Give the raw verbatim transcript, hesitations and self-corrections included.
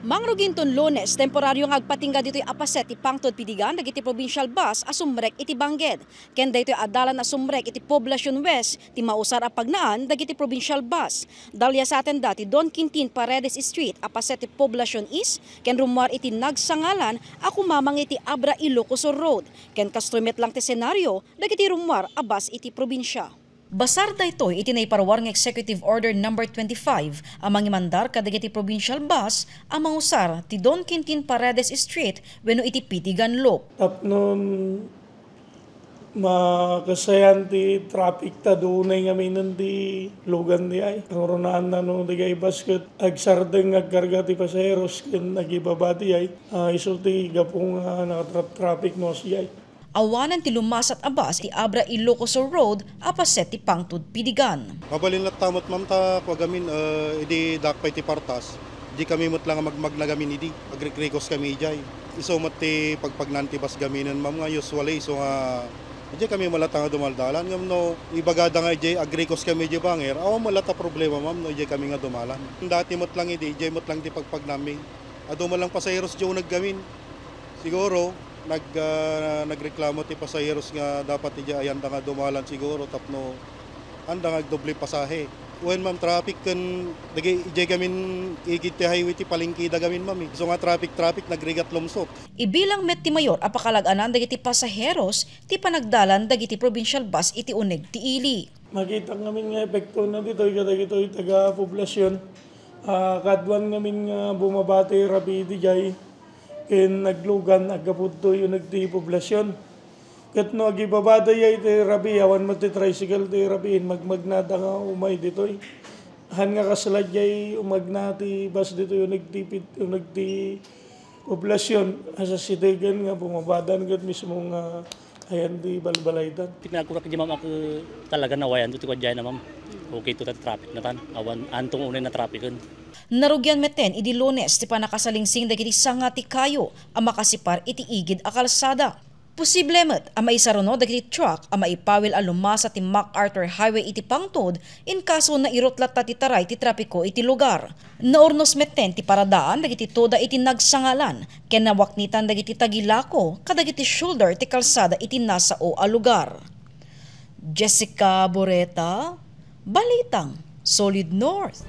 Mangruginton Lunes, temporario nga agpatingga ditoy a paset ti pangtod pidigan dagiti provincial bus a sumrek iti Bangged. Ken daytoy a dalan a sumrek iti Poblacion West ti mausar a pagnaan dagiti provincial bus. Daliasatenda ti Don Quintin Paredes Street a paset ti Poblacion East ken rummuar iti nagsangalan a kumamang iti Abra Ilocos Sur Road ken kastoy met lang ti senario dagiti rummuar a bus iti probinsia. Basar daytoy iti naiparuar nga Executive Order Number twenty-five a mangimandar kadagiti provincial bus a mangusar ti Don Quintin Paredes Street wenno iti Pitigan Loop. Tapnon makasayan ti traffic ta dunay ngaminen ti lugan di ay. Nangrunaan na no digay bus ket agsardeng nga agkarga ti pasaheros ken agibaba di ay. Ah, isu ti gapu nga nakatrap-traffic no asdi ay. Awanen ti lumasat a bus ti Abra Ilocos Sur Road a paset ti pangtod pidigan. Mabalin latta met, ma'am, ta kua gamin, eh, idi dakpay ti partas, di kami met lang magmagna gamin idi. Agrikrikos kami idiay. Isu met ti pagpagnan ti bus gaminen, ma'am, nga usually isu nga idiay kami malata nga dumaldalan. Ngem no ibagada nga idiay agrikos kami idiay banger, awan malata problema, ma'am, no idiay kami nga dumalan. Dati met lang idi, idiay met lang ti pagpagnami. Adu man lang pasaheros idiay uneg gamin. Siguro, nag-, ah, nagreklamo ti pasaheros nga dapat idiay ayanda nga dumalan siguro tapno anda nga agdoble pasahe. Wen, ma'am, traffic ken dagiti idiay gamin igid ti highway ti palengkeda gamin, ma'am, eh. Isu nga traffic, traffic, nagrigat lumsot. Ibilang met ti mayor a pakalag-anan dagiti pasaheros ti panagdalan dagiti provincial bus iti uneg ti ili. Makita ngamin nga epektona ditoy kadagitoy taga-poblasion. Ah, kaduan ngamin nga bumaba ti rabii idiay ken naglugan aggapu ditoy uneg ti poblasion. Ket no agibabada idiay ti rabii, awan met ti tricycle ti rabii, magmagnada nga umay ditoy. Haan nga kasla idiay umagna ti bus ditoy uneg ti pit-, uneg ti poblasion a sasitegen nga bumabadan ket mismo nga ayan ti balbalaydan. Ti pinagkurak di, ma'am, ako talaga nawayan to ti kwadya na, ma'am. Okay to, ta traffic na tan. Awan, antong unay na trafficen. Narugian metten idi Lunes ti pannakasalingsing dagiti sanga ti kayo a makasipar iti igid a kalsada. Posible met a maisaruno dagiti truck a maipawil a lumasa ti MacArthur Highway iti pangtod in kaso nairut latta ti taray ti trapiko iti lugar. Naurnos metten ti paradaan dagiti toda iti nagsangalan ken nawaknitan dagiti tagilako kadagiti shoulder ti kalsada iti nasao a lugar. Jessica Boreta, Balitang Solid North.